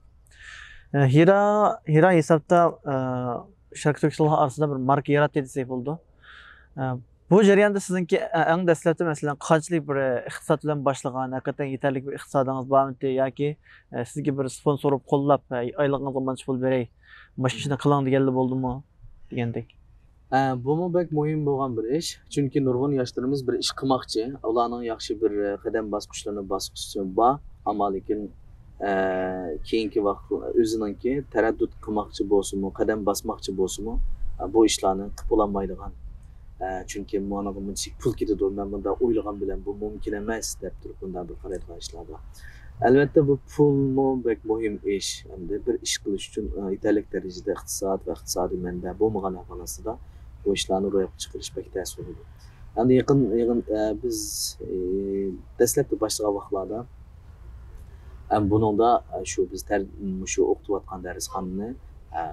ئە، ھىرا، ھىرا ھېسابتا، ئە، شەرقىي تۈركىستانلار ئارىسىدا بىر ماركا ياراتتى دېسەك بولىدۇ. ئە، بۇ جەرياندا سىزنىڭكى، ئە، ئەڭ دەسلەپتە، مەسىلەن، قانچىلىك بىر، ئە، ئىقتىساد بىلەن باشلىغان، ھەقىقەتەن يېتەرلىك بىر ئىقتىسادىڭىز بارمىدى ياكى، ئە، سىزگە بىر سپونسور بولۇپ قوللاپ، ئە، ئايلىقىڭىزغا مانچە پۇل بېرەي، ماشىنا قىلىڭ دېگەنلا بولدىمۇ دېگەندەك؟ ئە، بۇمۇ بەك مۇھىم بولغان بىر ئىش. چۈنكى نۇرغۇن ياشلىرىمىز بىر ئىش قىلماقچى. ئۇلارنىڭ ياخشى بىر، ئە، قەدەم باسقۇچلىرىنى باسقۇچى بار. ئەمما لېكىن، ئە، كېيىنكى ۋاقىت ئۆزىنىڭكى تەرەددۇت قىلماقچى بولسىمۇ، قەدەم باسماقچى بولسىمۇ، ئە، بۇ ئىشلارنى قىلىپ بولالمايدىغان. ئە، چۈنكى ماڭا مۇنچىلىك پۇل كېتىدۇ، مەن مۇنداق ئويلىغان بىلەن بۇ مۇمكىن ئەمەس دەپ تۇرۇپ مۇنداق بىر قارايدىغان ئىشلار بار. ئەلۋەتتە، بۇ پۇلمۇ بەك مۇھىم ئىش. ئەمدى بىر ئىش قىلىش ئۈچۈن، ئە، يېتەرلىك دەرىجىدە ئىقتىساد ۋە ئىقتىسادىي مەنبە بولمىغان ئەھۋال ئاستىدا بۇ ئىشلارنى روياپقا چىقىرىش بەك تەس بولىدۇ. ئەمدى يېقىن، يېقىن، ئە، بىز، ئە، دەسلەپتە باشلىغان ۋاقىتلاردا، ئە، بۇنىڭدا، ئە، شۇ بىز تەر-، مۇشۇ ئوقۇتۇۋاتقان دەرسخانىنى، ئە،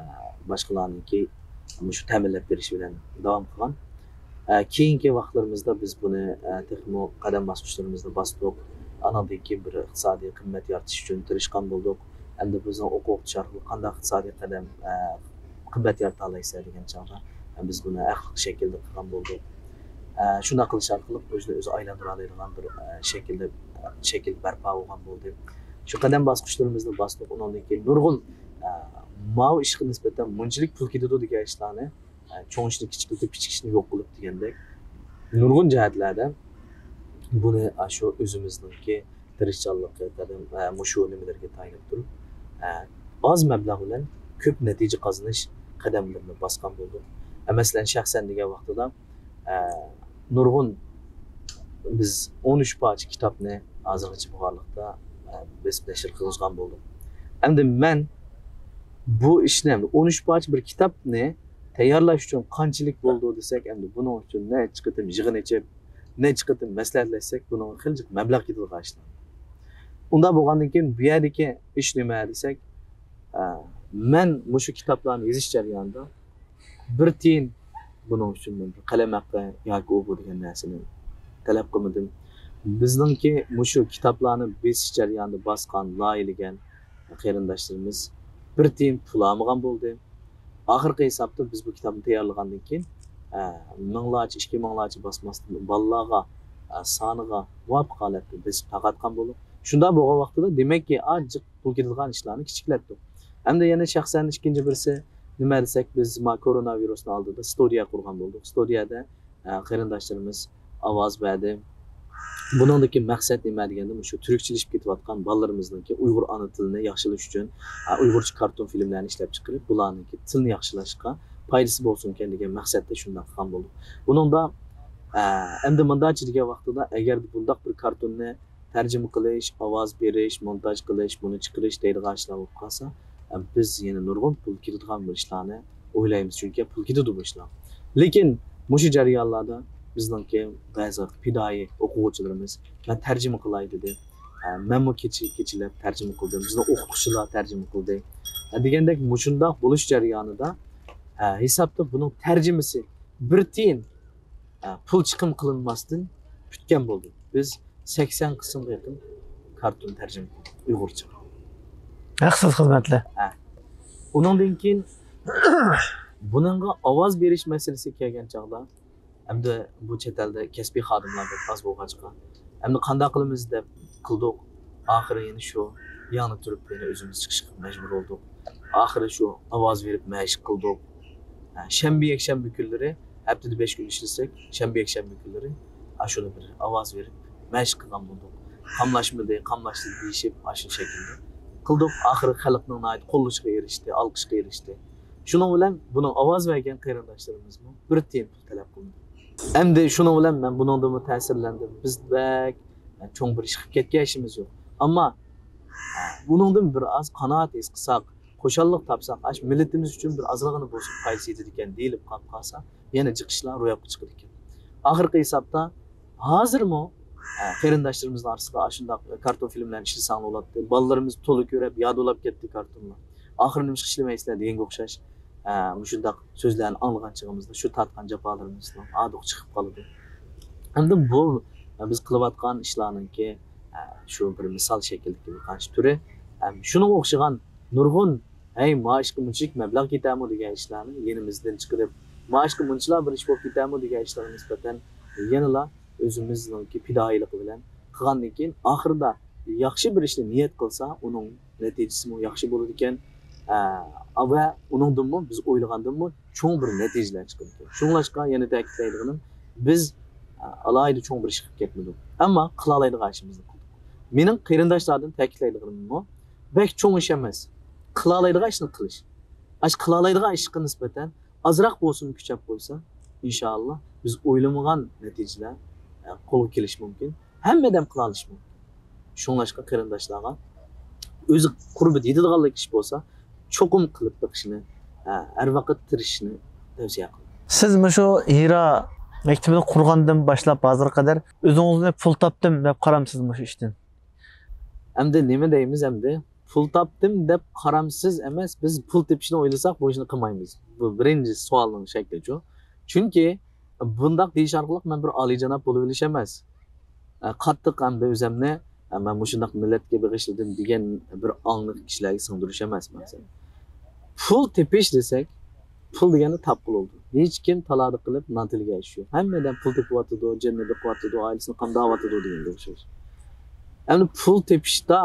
باشقىلارنىڭكى مۇشۇ تەمىنلەپ بېرىشى بىلەن داۋام قىلغان. ئە، كېيىنكى ۋاقىتلىرىمىزدا بىز بۇنى، ئە، تېخىمۇ قەدەم باسقۇچلىرىمىزنى باستۇق. ئانىڭدىن كېيىن بىر ئىقتىسادىي قىممەت يارىتىش ئۈچۈن تىرىشقان بولدۇق. ئەمدى بىزنىڭ ئوقۇتقۇچى ئارقىلىق قانداق ئىقتىسادىي قەدەم، ئە، قىممەت يارىتالايسەن دېگەن چاغدا، ئە، بىز بۇنى ھەقلىق شەكىلدە قىلغان بولدۇق. ئە، شۇنداق قىلىش ئارقىلىق ئۆزىنى ئۆزى ئايلاندۇرالايدىغان بىر، ئە، شەكىلدە، ئە، شەكىل بەرپا بولغان بولدى. شۇ قەدەم باسقۇچلىرىمىزنى باستۇق. ئۇنىڭدىن كېيىن نۇرغۇن، ئە، ماۋۇ ئىشقا نىسبەتەن مۇنچىلىك پۇل كېتىدۇ دېگەن ئىشلارنى، ئە، چوڭ ئىشنى كىچىكلىتىپ، كىچىك ئىشنى يوق قىلىپ دېگەندەك، نۇرغۇن جەھەتلەردە بۇنى، ئە، شۇ ئۆزىمىزنىڭكى تىرىشچانلىقى، قەدەم، ئە، مۇشۇ نېمىلەرگە تايىنىپ تۇرۇپ، ئە، ئاز مەبلەغ بىلەن كۆپ نەتىجە قازىنىش قەدەملىرىنى باسقان بولدۇق. ئە، مەسىلەن، شەخسەن دېگەن ۋاقتىدا، ئە، نۇرغۇن، بىز ئون ئۈچ پارچە كىتابنى ھازىرغىچە بۇغارلىقتا، ئە، بېسىپ نەشر قىلغۇزغان بولدۇق. ئەمدى مەن بۇ ئىشنى، ئەمدى ئون ئۈچ پارچە بىر كىتابنى تەييارلاش ئۈچۈن قانچىلىك بولىدۇ دېسەك، ئەمدى بۇنىڭ ئۈچۈن نەچچە قېتىم يىغىن ئېچىپ، نەچچە قېتىم مەسلىھەتلەشسەك، بۇنىڭغا خېلى جىق مەبلەغ كېتىدىغان ئىشلار. ئۇنداق بولغاندىن كېيىن، بۇ يەردىكى ئىش نېمە دېسەك، ئە، مەن مۇشۇ كىتابلارنى يېزىش جەريانىدا بىر تىيىن بۇنىڭ ئۈچۈن مەن بىر قەلەم ھەققى ياكى ئۇ بۇ دېگەن نەرسىنى تەلەپ قىلمىدىم. بىزنىڭكى مۇشۇ كىتابلارنى بېسىش جەريانىدا باسقان، لايىھەلىگەن قېرىنداشلىرىمىز بىر تىيىن پۇل ئالمىغان بولدى. ئاخىرقى ھېسابتا بىز بۇ كىتابنى تەييارلىغاندىن كېيىن، ئە، مىڭلارچە، ئىككى مىڭلارچە باسماستىن بالىلارغا، ئە، سانىغا مۇۋاپىق ھالەتتە بېسىپ تارقاتقان بولدۇق. شۇنداق بولغان ۋاقتىدا، دېمەككى، ئاز جىق پۇل كېتىدىغان ئىشلارنى كىچىكلەتتۇق. ئەمدى يەنە شەخسەن ئىككىنچى بىرسى نېمە دېسەك، بىز ما كورونا ۋىرۇسنىڭ ئالدىدا ستۇدىيە قۇرغان بولدۇق. ستۇدىيەدە، ئە، قېرىنداشلىرىمىز ئاۋاز بەردى. بۇنىڭدىكى مەقسەت نېمە دېگەندە، مۇشۇ تۈركچىلىشىپ كېتىۋاتقان بالىلىرىمىزنىڭكى ئۇيغۇر ئانا تىلىنى ياخشىلاش ئۈچۈن، ئە، ئۇيغۇرچە كارتون فىلىملەرنى ئىشلەپ چىقىرىپ، بۇلارنىڭكى تىلىنى ياخشىلاشقا پايدىسى بولسۇنكەن دېگەن مەقسەتتە شۇنداق قىلغان بولدۇق. بۇنىڭدا، ئە، ئەمدى مۇنداقچە دېگەن ۋاقتىدا، ئەگەر بۇنداق بىر كارتوننى تەرجىمە قىلىش، ئاۋاز بېرىش، مونتاژ قىلىش، بۇنى چىقىرىش دەيدىغان ئىشلار بولۇپ قالسا، بىز يەنە نۇرغۇن پۇل كېتىدىغان بىر ئىشلارنى ئويلايمىز، چۈنكى پۇل كېتىدۇ بۇ ئىشلار. لېكىن مۇشۇ جەريانلاردا بىزنىڭكى بەزى پىدائىي ئوقۇغۇچىلىرىمىز، «مەن تەرجىمە قىلاي» دېدى. مەنمۇ كېچە، كېچىلەپ تەرجىمە قىلدىم. بىزنىڭ ئوقۇتقۇچىلار تەرجىمە قىلدى. دېگەندەك، مۇشۇنداق بولۇش جەريانىدا، ھېسابتا بۇنىڭ تەرجىمىسى بىر تىيىن، پۇل چىقىم قىلىنماستىن پۈتكەن بولدى. بىز سەكسەن قىسىمغا يېقىن كارتون تەرجىمە قىلدۇق ئۇيغۇرچىغا. ھەقسىز خىزمەتلەر. ھە. ئۇنىڭدىن كېيىن بۇنىڭغا ئاۋاز بېرىش مەسىلىسىگە كەلگەن چاغدا، ئەمدى بۇ چەت ئەلدە كەسپىي خادىملار بەك ئاز بولغاچقا، ئەمدى قانداق قىلىمىز دەپ قىلدۇق. ئاخىرى يەنە شۇ يەنە تۇرۇپ يەنە ئۆزىمىز چىقىشقا مەجبۇر بولدۇق. ئاخىرى شۇ ئاۋاز بېرىپ مەشىق قىلدۇق. ھە، شەنبە، يەكشەنبە كۈنلىرى، ھەپتىدە بەش كۈن ئىشلىسەك، شەنبە، يەكشەنبە كۈنلىرى ئاشۇنى بىر ئاۋاز بېرىپ مەشىق قىلغان بولدۇق. قاملاشمىدى، قاملاشتى دېيىشىپ، ئاشۇ شەكىلدە قىلدۇق. ئاخىرى خەلقنىڭ ناھايىتى قوللىشىغا ئېرىشتى، ئالقىشقا ئېرىشتى. شۇنىڭ بىلەن بۇنىڭ ئاۋاز بەرگەن قېرىنداشلىرىمىزمۇ بىر تىيىن پۇل تەلەپ قىلمىدى. ئەمدى شۇنىڭ بىلەن مەن بۇنىڭدىنمۇ تەسىرلەندىم. بىز بەك چوڭ بىر ئىش قىلىپ كەتكەن ئىشىمىز يوق. ئەمما بۇنىڭدىن بىر ئاز قانائەت ھېس قىلساق، خۇشاللىق تاپساق، ئاشۇ مىللىتىمىز ئۈچۈن بىر ئازراقلا بولسۇن پايدىسى يېتىدىكەن دېيىلىپ قاپ قالسا، يەنە جىق ئىشلار روياپقا چىقىدىكەن. ئاخىرقى ھېسابتا ھازىرمۇ، ئە، قېرىنداشلىرىمىزنىڭ ئارىسىدا ئاشۇنداق كارتون فىلىملەرنى ئىشلىسەڭلار بولاتتى. بالىلىرىمىز تولا كۆرۈپ، يادىلاپ كەتتى كارتونلار. ئاخىرى نېمىشقا ئىشلىمەيسىلەر دېگەنگە ئوخشاش، ئە، مۇشۇنداق سۆزلەرنى ئاڭلىغان چېغىمىزدا شۇ تارتقان جاپالىرىمىزنىڭ ھاردۇقى چىقىپ قالىدۇ. ئەمدى بۇ، ئە، بىز قىلىۋاتقان ئىشلارنىڭكى، ئە، شۇ بىر مىسال شەكلىدىكى بىر قانچە تۈرى. ئەم، شۇنىڭغا ئوخشىغان نۇرغۇن، «ھەي، مائاشقا مۇنچىلىك مەبلەغ كېتەرمۇ؟» دېگەن ئىشلارنى يېنىمىزدىن چىقىرىپ، «مائاشقا مۇنچىلا بىر ئىش بولۇپ كېتەرمۇ؟» دېگەن ئىشلارغا نىسبەتەن يەنىلا ئۆزىمىزنىڭكى پىدائىيلىقى بىلەن قىلغاندىن كېيىن، ئاخىرىدا ياخشى بىر ئىشنى نىيەت قىلسا، ئۇنىڭ نەتىجىسىمۇ ياخشى بولىدىكەن. ئە، ۋە ئۇنىڭدىنمۇ، بىز ئويلىغاندىنمۇ چوڭ بىر نەتىجىلەر چىقىدىكەن. شۇڭلاشقا يەنە تەكىتلەيدىغىنىم، بىز، ئە، ئالاھىدە چوڭ بىر ئىش قىلىپ كەتمىدۇق. ئەمما قىلالايدىغان ئىشىمىزنى قىلدۇق. مېنىڭ قېرىنداشلاردىن تەكىتلەيدىغىنىممۇ، بەك چوڭ ئىش ئەمەس. قىلالايدىغان ئىشنى قىلىش. ئاشۇ قىلالايدىغان ئىشقا نىسبەتەن ئازراق بولسىمۇ كۈچەپ قويسا، ئىنشائاللا، بىز ئويلىمىغان نەتىجىلەر، ئە، قولغا كېلىشى مۇمكىن. ھەممە ئادەم قىلالىشى مۇمكىن. شۇڭلاشقا قېرىنداشلارغا ئۆزى قۇربىتى يېتىدىغانلىك ئىش بولسا، چوقۇم قىلىپ بېقىشنى، ھە، ھەر ۋاقىت تىرىشىشنى تەۋسىيە قىلىمەن. سىز مۇشۇ ھىرا مەكتىپىنى قۇرغاندىن باشلاپ ھازىرغا قەدەر ئۆزىڭىزنى پۇل تاپتىم دەپ قارامسىز مۇشۇ ئىشتىن؟ ئەمدى نېمە دەيمىز ئەمدى؟ پۇل تاپتىم دەپ قارامسىز ئەمەس، بىز پۇل تېپىشنى ئويلىساق، بۇ ئىشنى قىلمايمىز. بۇ بىرىنچى سوئالنىڭ شەكلىچۇ. چۈنكى بۇنداق دېيىش ئارقىلىق مەن بىر ئالىيجاناب بولۇۋېلىش ئەمەس. ئە، قاتتىق ئەمدى ئۆزۈمنى، ئە، مەن مۇشۇنداق مىللەتكە بېغىشلىدىم دېگەن بىر ئاڭنى كىشىلەرگە سىڭدۈرۈش ئەمەس مەقسەت. پۇل تېپىش دېسەك، پۇل دېگەننى تاپقىلى بولىدۇ. ھېچكىم تالادا قىلىپ نان تىلىگەن ئىش يوق. ھەممە ئادەم پۇل تېپىۋاتىدۇ، جېنىنى بېقىۋاتىدۇ، ئائىلىسىنى قامداۋاتىدۇ دېگەنگە ئوخشاش. ئەمدى پۇل تېپىشتا،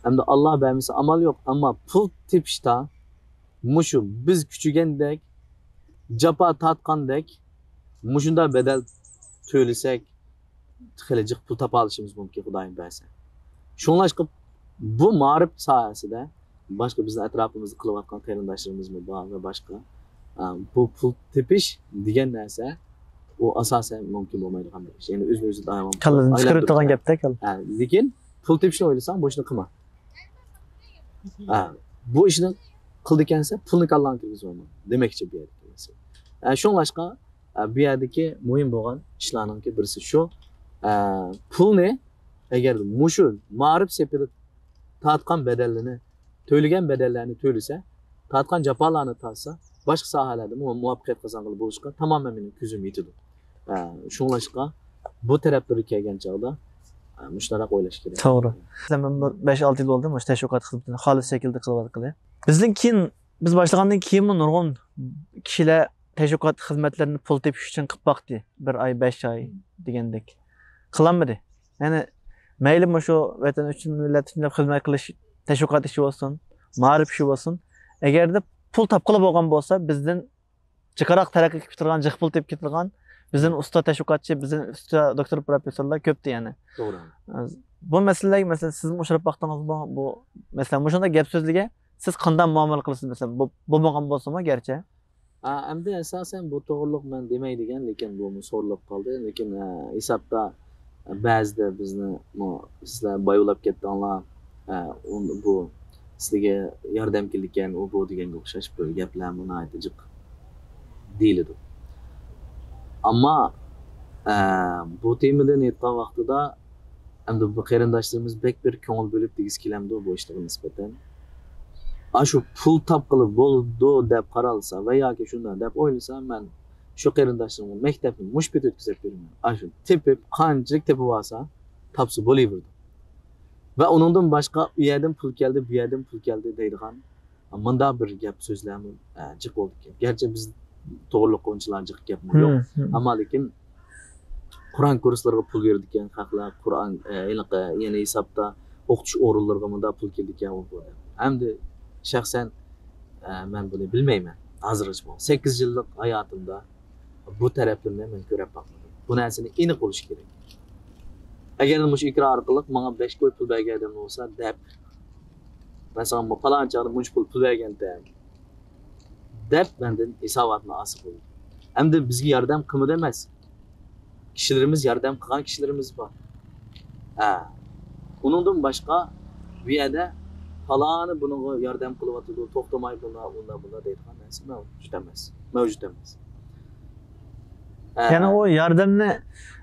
ئەمدى ئاللا بەرمىسە ئامال يوق، ئەمما پۇل تېپىشتا مۇشۇ بىز كۈچىگەندەك، جاپا تارتقاندەك، مۇشۇنداق بەدەل تۆلىسەك، خېلى جىق پۇل تاپالىشىمىز مۇمكىن، خۇدايىم بەرسە. شۇڭلاشقا بۇ مائارىپ ساھەسىدە باشقا بىزنىڭ ئەتراپىمىزدا قىلىۋاتقان قېرىنداشلىرىمىزمۇ بار ۋە باشقا. ئە، بۇ پۇل تېپىش دېگەن نەرسە، ئۇ ئاساسەن مۇمكىن بولمايدىغان بىر ئىش. يەنى ئۆزىنى ئۆزى داۋام كاللىدىن چىقىرىپ تۇرغان گەپتە كال. ھە، لېكىن پۇل تېپىشنى ئويلىساڭ، بۇ ئىشنى قىلما. ھە، بۇ ئىشنى قىلىدىكەنسەن، پۇلنى كاللاڭغا كىرگۈزۈۋالما دېمەكچى بۇ يەردىكى مەسىلە. ھە، شۇڭلاشقا، ھە، بۇ يەردىكى مۇھىم بولغان ئىشلارنىڭكى بىرسى شۇ. ھە، پۇلنى ئەگەر مۇشۇ مائارىپ سېپىدا تارتقان بەدەللىرىنى، تۆلىگەن بەدەللەرنى تۆلىسە، تارتقان جاپالارنى تارتسا، باشقا ساھەلەردىمۇ مۇۋەپپەقىيەت قازانغىلى بولۇشىغا تامامەن مېنىڭ كۆزۈم يېتىدۇ. ھە، شۇڭلاشقا بۇ تەرەپلىرىگە كەلگەن چاغدا، ھە، مۇشۇنداق ئويلاش كېرەك. توغرا. مەسىلەن، مەن بۇ بەش-ئالتە يىل بولدى مۇشۇ تەشۋىقات خىزمىتىنى خالىس شەكىلدە قىلىۋاتقىلى. بىزدىن كېيىن، بىز باشلىغاندىن كېيىنمۇ نۇرغۇن كىشىلەر تەشۋىقات خىزمەتلىرىنى پۇل تېپىش ئۈچۈن قىلىپ باقتى. بىر ئاي، بەش ئاي دېگەندەك. قىلالمىدى. يەنى مەيلى مۇشۇ ۋەتەن ئۈچۈن، مىللەت ئۈچۈن دەپ خىزمەت قىلىش، تەشۋىقات ئىشى بولسۇن، مائارىپ ئىشى بولسۇن، ئەگەردە پۇل تاپقىلى بولغان بولسا، بىزدىن جىقراق تەرەققىي قىلىپ كېتىدىغان، جىق پۇل تېپىپ كېتىدىغان، بىزدىن ئۇستا تەشۋىقاتچى، بىزدىن ئۇستا دوكتور پروفېسسورلار كۆپتى يەنى. توغرا. بۇ مەسىلىلەرگە، مەسىلەن، سىزمۇ ئۇچراپ باقتىڭىزمۇ؟ بۇ، مەسىلەن، مۇشۇنداق گەپ سۆزلىگەن، سىز قانداق مۇئامىلە قىلىسىز؟ مەسىلەن، بۇ، بولمىغان بولسىمۇ گەرچە. ئا، ئەمدى ئاساسەن بۇ توغرىلىق مەن دېمەي دېگەن، لېكىن بۇمۇ سورىلىپ قالدى. لېكىن، ئە، ھېسابتا بەزىدە بىزنى، مۇ-، سىلەر بايۋلاپ كەتتىڭلار، ئە، ئۇن-، بۇ سىلىگە ياردەم كېلىدىكەن، ئۇ بۇ دېگەنگە ئوخشاش بىر گەپلەرمۇ ناھايىتى جىق دېيىلىدۇ. ئەمما، ئە، بۇ تېمىدىن ئېيتقان ۋاقتىدا، ئەمدى بۇ قېرىنداشلىرىمىز بەك بىر كۆڭۈل بۆلۈپ دېگۈسى كېلەمدۇ بۇ ئىشلارغا نىسبەتەن؟ ئاشۇ پۇل تاپقىلى بولىدۇ دەپ قارالسا ۋە ياكى شۇنداق دەپ ئويلىسا، مەن شۇ قېرىنداشلىرىمغا مەكتەپنى مۇشۇ پېتى ئۆتكۈزۈپ بېرىمەن. ئاشۇ تېپىپ، قانچىلىك تېپىۋالسا، تاپسا بولۇۋېرىدۇ. ۋە ئۇنىڭدىن باشقا، ئۇ يەردىن پۇل كەلدى، بۇ يەردىن پۇل كەلدى دەيدىغان مۇنداق بىر گەپ سۆزلەرمۇ، ئە، جىق بولىدىكەن. گەرچە بىز توغرىلىققا ئۇنچىلا جىق گەپمۇ يوق. ھىم، ھىم. ئەمما لېكىن قۇرئان كۇرسلىرىغا پۇل بېرىدىكەن خەقلەر، قۇرئان، ئە، ھېلىقى يەنە ھېسابتا ئوقۇتۇش ئورۇنلىرىغا مۇنداق پۇل كېلىدىكەن، ئۇ بۇ دەپ. ئەمدى شەخسەن، ئە، مەن بۇنى بىلمەيمەن. ھازىرغىچە بۇ سەككىز يىللىق ھاياتىمدا بۇ تەرەپلىرىنى مەن كۆرۈپ باقمىدىم. بۇ نەرسىنى ئېنىق بولۇش كېرەك. ئەگەر مۇشۇ ئېكران ئارقىلىق ماڭا بەش كوي پۇل بەرگەن ئادەم بولسا دەپ، مەن ساڭا پالان چاغدا مۇنچە پۇل، پۇل بەرگەنتىم دەپ مەندىن ھېساباتنى ئالسا بولىدۇ. ئەمدى بىزگە ياردەم قىلمىدى ئەمەس. كىشىلىرىمىز ياردەم قىلغان كىشىلىرىمىز بار. ھە. ئۇنىڭدىن باشقا بۇ يەردە پالانى بۇنىڭغا ياردەم قىلىۋاتىدۇ، توختىماي بۇنداق، ئۇنداق، بۇنداق دەيدىغان نەرسە مەۋجۇت ئەمەس. مەۋجۇت ئەمەس. ھە. يەنى ئۇ ياردەمنى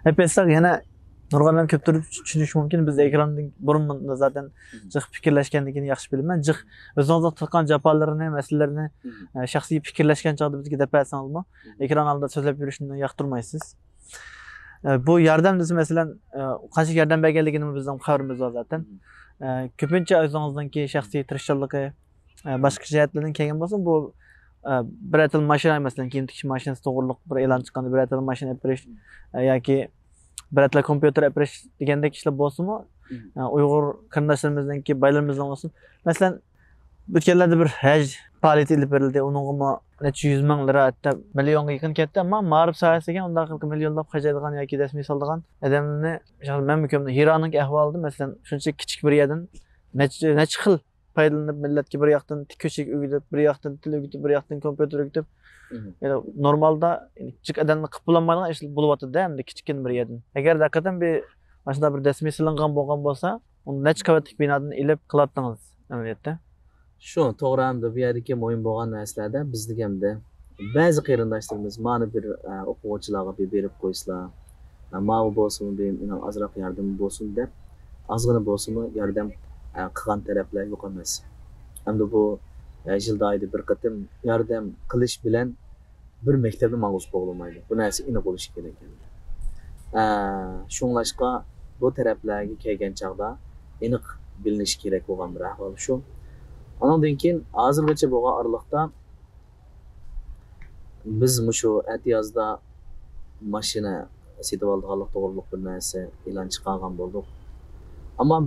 ئەپ ئېيتساق، يەنە نۇرغۇن ئادەم كۆپ تۇرۇپ چۈشىنىشى مۇمكىن. بىز ئېكراندىن بۇرۇن زادەن جىق پىكىرلەشكەندىن كېيىن ياخشى بىلىمەن. جىق ئۆزىڭىزنىڭ تارتقان جاپالىرىنى، مەسىلىلىرىنى، ئە، شەخسىي پىكىرلەشكەن چاغدا بىزگە دەپ بەرسىڭىزمۇ، ئېكران ئالدىدا سۆزلەپ يۈرۈشنى ياقتۇرمايسىز. ئە، بۇ ياردەم دېسە، مەسىلەن، ئە، قانچىلىك ياردەم بەرگەنلىكىنىمۇ بىزنىڭ خەۋىرىمىز بار زادەن. ئە، كۆپىنچە ئۆزىڭىزنىڭكى شەخسىي تىرىشچانلىقى، ئە، باشقا جەھەتلەردىن كەلگەن بولسا، بۇ، ئە، بىر ئەتىل ماشىنا، مەسىلەن، كىيىم تىكىش ماشىنىسى توغرۇلۇق بىر ئېلان چىققاندا، بىر ئەتىل ماشىنا ئەپ بېرىش، ئە، ياكى بىر ئەتىل كومپيۇتېر ئەپ بېرىش دېگەندەك ئىشلار بولسىمۇ، ئە، ئۇيغۇر قېرىنداشلىرىمىزنىڭكى، بايلىرىمىزنىڭ بولسۇن. مەسىلەن، ئۆتكەنلەردە بىر ھەج پائالىيىتى ئېلىپ بېرىلدى. ئۇنىڭغىمۇ نەچچە يۈز مىڭ لىرا، ھەتتا مىليونغا يېقىن كەتتى. ئەمما مائارىپ ساھەسىگە ئۇنداق مىليونلاپ خەجلەيدىغان ياكى دەسمىي سالىدىغان ئادەمنى، مەن مۇكەمدە ھىرانىڭكى ئەھۋالىدا، مەسىلەن، شۇنچە كىچىك بىر يەردىن نەچچە، نەچچە خىل پايدىلىنىپ، مىللەتكە بىر ياقتىن كۆچەك ئۆگىتىپ، بىر ياقتىن تىل ئۆگىتىپ، بىر ياقتىن كومپيۇتېر ئۆگىتىپ، يەنى نورمالدا، يەنى كىچىك ئادەمنىڭ قىلىپ بولالمايدىغان ئىشلار بولۇۋاتىدۇ-دە، ئەمدى كىچىككىنە بىر يەردىن. ئەگەر ھەقىقەتەن بىر ماشۇنداق بىر دەسمىي سېلىنغان بولغان بولسا، ئۇنى نەچچە قەۋەتلىك بىنادىن ئېلىپ قىلاتتىڭىز ئەمەلىيەتتە. شۇ، توغرا، ئەمدى بۇ يەردىكى مۇھىم بولغان نەرسىلەردە بىزدىكى ئەمدى بەزى قېرىنداشلىرىمىز مانا بىر، ئە، ئوقۇغۇچىلارغا بىر بېرىپ قويسىلا، ئە، ماۋۇ بولسىمۇ بىر مېنىڭ ئازراق ياردىمىم بولسۇن دەپ، ئازغىنە بولسىمۇ ياردەم، ئە، قىلغان تەرەپلەر يوق ئەمەس. ئەمدى بۇ، ئە، يىلدا ئايدا بىر قېتىم ياردەم قىلىش بىلەن بىر مەكتەپنى ماڭغۇزۇپ بولمايدۇ. بۇ نەرسە ئېنىق بولۇشى كېرەك ئەمدى. ئە، شۇڭلاشقا بۇ تەرەپلەرگە كەلگەن چاغدا ئېنىق بىلىنىشى كېرەك بولغان بىر ئەھۋال شۇ. ئانىڭدىن كېيىن ھازىرغىچە بولغان ئارىلىقتا بىز مۇشۇ ئەتىيازدا ماشىنا سېتىۋالىدىغانلىق توغرۇلۇق بىر نەرسە ئېلان چىقارغان بولدۇق. ئەمما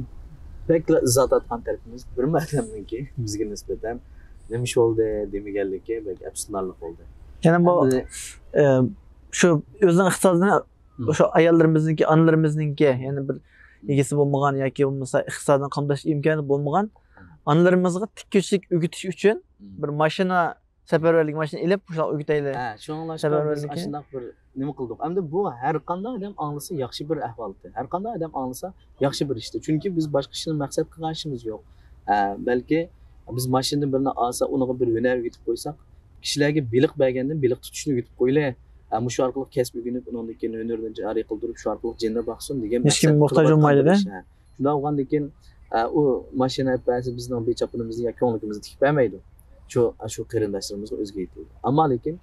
بەكلا ئىزا تارتقان تەرىپىمىز بىرمۇ ئادەمنىڭكى بىزگە نىسبەتەن نېمە ئىش بولدى دېمىگەنلىكى بەك ئەپسۇسلىنارلىق بولدى. يەنە بۇ ئەمدى ئە، شۇ ئۆزىنىڭ ئىقتىسادىنى مم. شۇ ئاياللىرىمىزنىڭكى، ئانىلىرىمىزنىڭكى، يەنى بىر ئىگىسى بولمىغان ياكى بولمىسا ئىقتىسادىنى قامداش ئىمكانى بولمىغان ئانىلىرىمىزغا تىككۈچىلىك ئۆگىتىش ئۈچۈن بىر ماشىنا، سەپەرۋەرلىك ماشىنا ئېلىپ شۇلارغا ئۆگىتەيلى. ھە، شۇڭلاشقا سەپەرۋەرلىكى. بىز ئاشۇنداق بىر نېمە قىلدۇق. ئەمدى بۇ ھەر قانداق ئادەم ئاڭلىسا ياخشى بىر ئەھۋالىتى. ھەر قانداق ئادەم ئاڭلىسا ياخشى بىر ئىشتى. چۈنكى بىز باشقا ئىشنى مەقسەت قىلغان ئىشىمىز يوق. ھە، بەلكى بىز ماشىنىدىن بىرنى ئالسا، ئۇنىڭغا بىر ھۈنەر ئۆگىتىپ قويساق، كىشىلەرگە بېلىق بەرگەندىن بېلىق تۇتۇشنى ئۆگىتىپ قويلى. ھە، مۇشۇ ئارقىلىق كەسىپ ئۆگىنىپ، ئۇنىڭدىن كېيىن ھۈنىرىنى جارى قىلدۇرۇپ، شۇ ئارقىلىق جېنىنى باقسۇن دېگەن ھېچكىم مەقسەتتە موھتاج قىلىۋاتقان بولمايدۇ بىر دە. ئىش. ھە. شۇنداق بولغاندىن كېيىن، ئە، ئۇ ماشىنا ئەپ بەرسە بىزنىڭ بىر چاپىنىمىزنى يا كۆڭلىكىمىزنى تىكىپ بەرمەيدۇ. شۇ، شۇ قېرىنداشلىرىمىزغا ئۆزگە يېتىدۇ. ئەمما لېكىن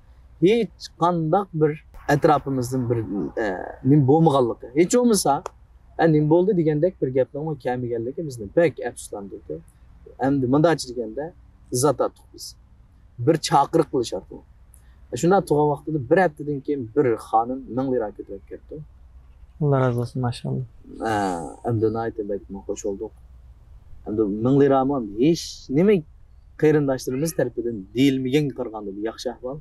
ھېچ قانداق بىر ئەتراپىمىزدىن بىر، ئە، نېمە بولمىغانلىقى، ھېچ بولمىسا، ئە، نېمە بولدى دېگەندەك بىر گەپنىڭمۇ كەلمىگەنلىكى بىزنى بەك ئەپسۇسلاندۇردى. ئەمدى مۇنداقچە دېگەندە، ئىزا تارتتۇق بىز. بىر چاقىرىق قىلىش ئارقىلىق. شۇنداق تۇرغان ۋاقتىدا بىر ھەپتىدىن كېيىن بىر خانىم مىڭ لىرا كۆتۈرۈپ كەپتۇ. ئاللا رازى بولسۇن، ماشائاللا. ئە، ئەمدى ناھايىتى بەكمۇ خوش بولدۇق. ئەمدى مىڭ لىرامۇ ھېچ نېمە قېرىنداشلىرىمىز تەرىپىدىن دېيىلمىگەنگە قارىغاندا بىر ياخشى ئەھۋال.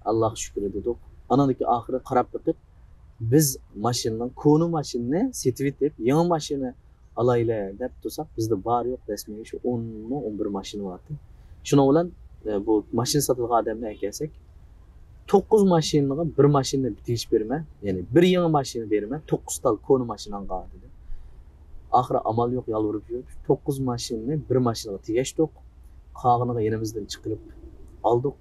ئاللاغا شۈكرى دېدۇق. ئانىڭدىن كېيىن ئاخىرى قاراپ بېقىپ، بىز ماشىنىنىڭ، كونا ماشىنىنى سېتىۋېتىپ، يېڭى ماشىنا ئالايلى دەپ تۇرساق، بىزدە بار يوق دەسمىگە شۇ ئونمۇ، ئون بىر ماشىنا بارتى. شۇنىڭ بىلەن، ئە، بۇ ماشىنا ساتىدىغان ئادەمنى ئەكەلسەك، توققۇز ماشىنىغا بىر ماشىنا تېگىش بېرىمەن، يەنى بىر يېڭى ماشىنا بېرىمەن، توققۇز تال كونا ماشىناڭغا دېدى. ئاخىرى ئامال يوق، يالۋۇرۇپ يۈرۈپ، توققۇز ماشىنىنى بىر ماشىنىغا تېگەشتۇق. قالغىنىغا يېنىمىزدىن چىقىرىپ ئالدۇق.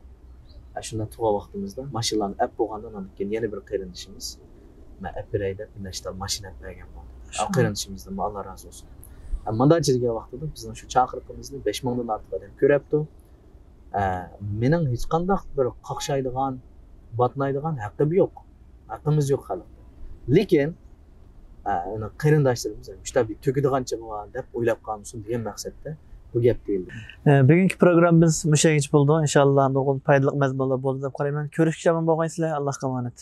ئاشۇنداق تۇرغان ۋاقتىمىزدا ماشىنىلارنى ئەپ بولغاندىن كېيىن يەنە بىر قېرىندىشىمىز مەن ئەپ بېرەي دەپ بىر نەچچە تال ماشىنا ئەپ بەرگەن بولدى. ئا، قېرىندىشىمىزدىنمۇ ئاللا رازى بولسۇن. ئە، مۇنداق دېگەن ۋاقتىدا بىزنىڭ شۇ چاقىرىقىمىزنى بەش مىڭدىن ئارتۇق ئادەم كۆرەپتۇ. ئە، مېنىڭ ھېچقانداق بىر قاقشايدىغان، باتنايدىغان ھەققىم يوق. ھەققىمىز يوق خەلقتە. لېكىن، ئە، ئۇنىڭ قېرىنداشلىرىمىز مۇشۇنداق بىر تۆكىدىغان چېغى بار دەپ ئويلاپ قالمىسۇن دېگەن مەقسەتتە بۇ گەپ دېيىلدى. ئە، بۈگۈنكى پروگراممىمىز مۇشۇ يەرگىچە بولىدۇ. ئىنشاللا نۇرغۇن پايدىلىق مەزمۇنلار بولدى دەپ قارايمەن. كۆرۈشكىچە ئامان بولغايسىلەر. ئاللاھقا ئامانەت.